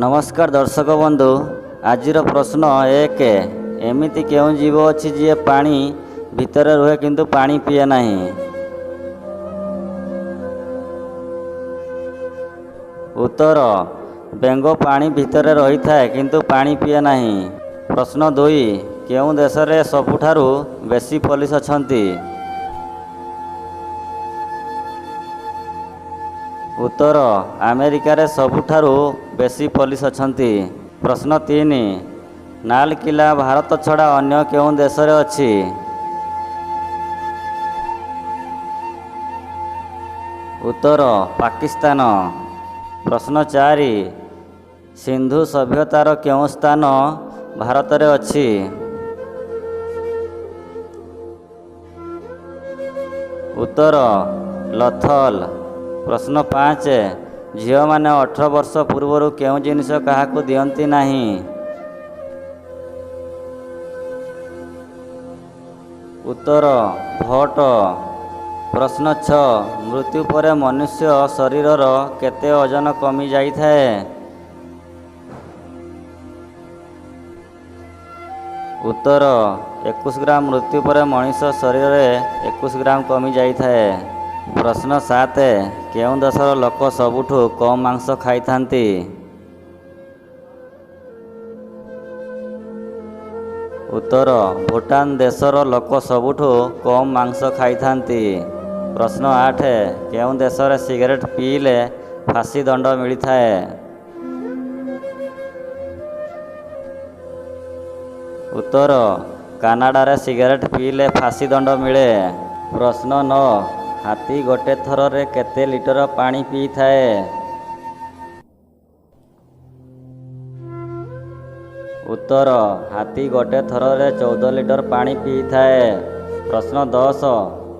ନମସ୍କାର ଦର୍ଶକ ବନ୍ଧୁ, ଆଜିର ପ୍ରଶ୍ନ 1। ଏମିତି କେଉଁ ଜୀବ ଅଛି ଯିଏ ପାଣି ଭିତରେ ରୁହେ କିନ୍ତୁ ପାଣି ପିଏ ନାହିଁ? ଉତ୍ତର, ବେଙ୍ଗ ପାଣି ଭିତରେ ରହିଥାଏ କିନ୍ତୁ ପାଣି ପିଏ ନାହିଁ। ପ୍ରଶ୍ନ 2। କେଉଁ ଦେଶରେ ସବୁଠାରୁ ବେଶୀ ପୋଲିସ ଅଛନ୍ତି? ଉତ୍ତର, ଆମେରିକାରେ ସବୁଠାରୁ ବେଶୀ ପୋଲିସ ଅଛନ୍ତି। ପ୍ରଶ୍ନ 3। ଲାଲକିଲ୍ଲା ଭାରତ ଛଡ଼ା ଅନ୍ୟ କେଉଁ ଦେଶରେ ଅଛି? ଉତ୍ତର, ପାକିସ୍ତାନ। ପ୍ରଶ୍ନ 4। ସିନ୍ଧୁ ସଭ୍ୟତାର କେଉଁ ସ୍ଥାନ ଭାରତରେ ଅଛି? ଉତ୍ତର, ଲୋଥଲ। ପ୍ରଶ୍ନ 5। ଝିଅମାନେ 18 ବର୍ଷ ପୂର୍ବରୁ କେଉଁ ଜିନିଷ କାହାକୁ ଦିଅନ୍ତି ନାହିଁ? ଉତ୍ତର, ଭୋଟ। ପ୍ରଶ୍ନ 6। ମୃତ୍ୟୁ ପରେ ମନୁଷ୍ୟ ଶରୀରର କେତେ ଓଜନ କମି ଯାଇଥାଏ? ଉତ୍ତର, 21 ଗ୍ରାମ। ମୃତ୍ୟୁ ପରେ ମଣିଷ ଶରୀରରେ 21 ଗ୍ରାମ କମି ଯାଇଥାଏ। ପ୍ରଶ୍ନ 7। କେଉଁ ଦେଶର ଲୋକ ସବୁଠୁ କମ୍ ମାଂସ ଖାଇଥାନ୍ତି? ଉତ୍ତର, ଭୁଟାନ ଦେଶର ଲୋକ ସବୁଠୁ କମ୍ ମାଂସ ଖାଇଥାନ୍ତି। ପ୍ରଶ୍ନ 8। କେଉଁ ଦେଶରେ ସିଗାରେଟ୍ ପିଇଲେ ଫାଶୀ ଦଣ୍ଡ ମିଳିଥାଏ? ଉତ୍ତର, କାନାଡ଼ାରେ ସିଗାରେଟ୍ ପିଇଲେ ଫାଶୀ ଦଣ୍ଡ ମିଳେ। ପ୍ରଶ୍ନ 9। ହାତୀ ଗୋଟେ ଥରରେ କେତେ ଲିଟର ପାଣି ପିଇଥାଏ? ଉତ୍ତର, ହାତୀ ଗୋଟେ ଥରରେ 14 ଲିଟର ପାଣି ପିଇଥାଏ। ପ୍ରଶ୍ନ 10।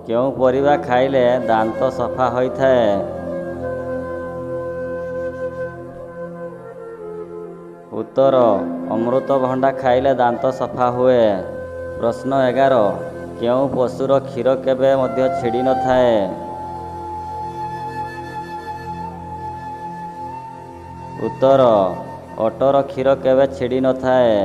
କେଉଁ ପରିବା ଖାଇଲେ ଦାନ୍ତ ସଫା ହୋଇଥାଏ? ଉତ୍ତର, ଅମୃତଭଣ୍ଡା ଖାଇଲେ ଦାନ୍ତ ସଫା ହୁଏ। ପ୍ରଶ୍ନ 11। କେଉଁ ପଶୁର କ୍ଷୀର କେବେ ମଧ୍ୟ ଛିଡ଼ି ନଥାଏ? ଉତ୍ତର, ଓଟର କ୍ଷୀର କେବେ ଛିଡ଼ି ନଥାଏ।